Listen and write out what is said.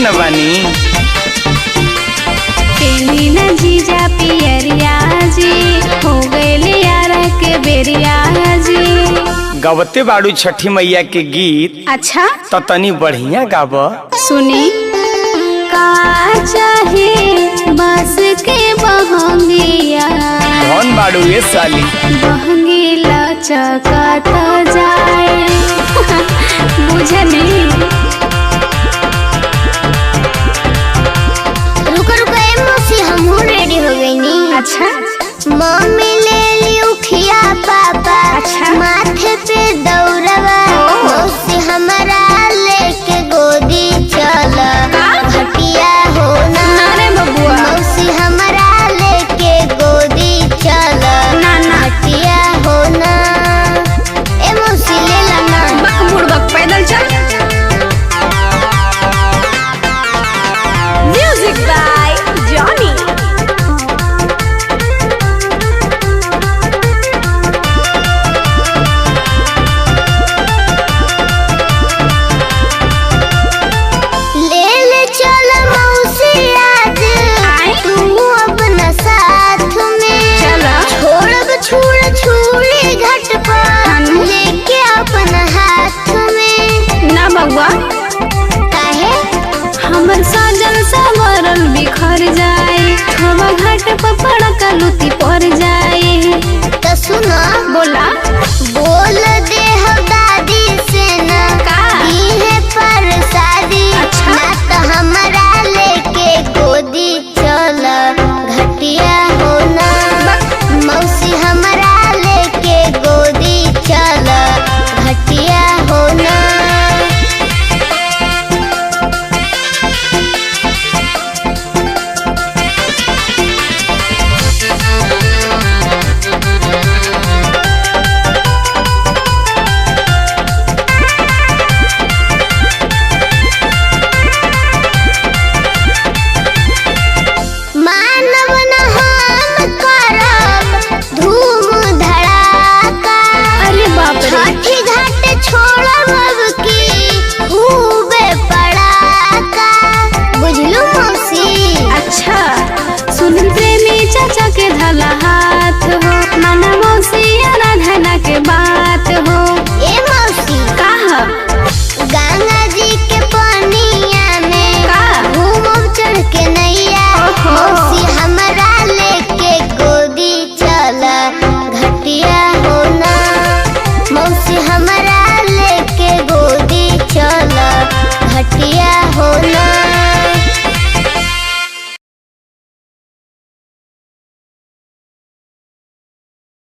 न बानी। पेनी न जीजा पियरिया जी, हो गइल यार के बेरिया जी। गवते बाड़ू छठी मैया के गीत। अच्छा। त तनी बढ़िया गाब। सुनी, का चाहे बस के बहंगिया, धन बाड़ू ये साली। बहंगी लचकत जाए, बुझनी। रुको रुको ए मौसी, हमहू रेडी हो गईनी। अच्छा। मम्मी ले ली उखिया, पापा अच्छा। माथे पे।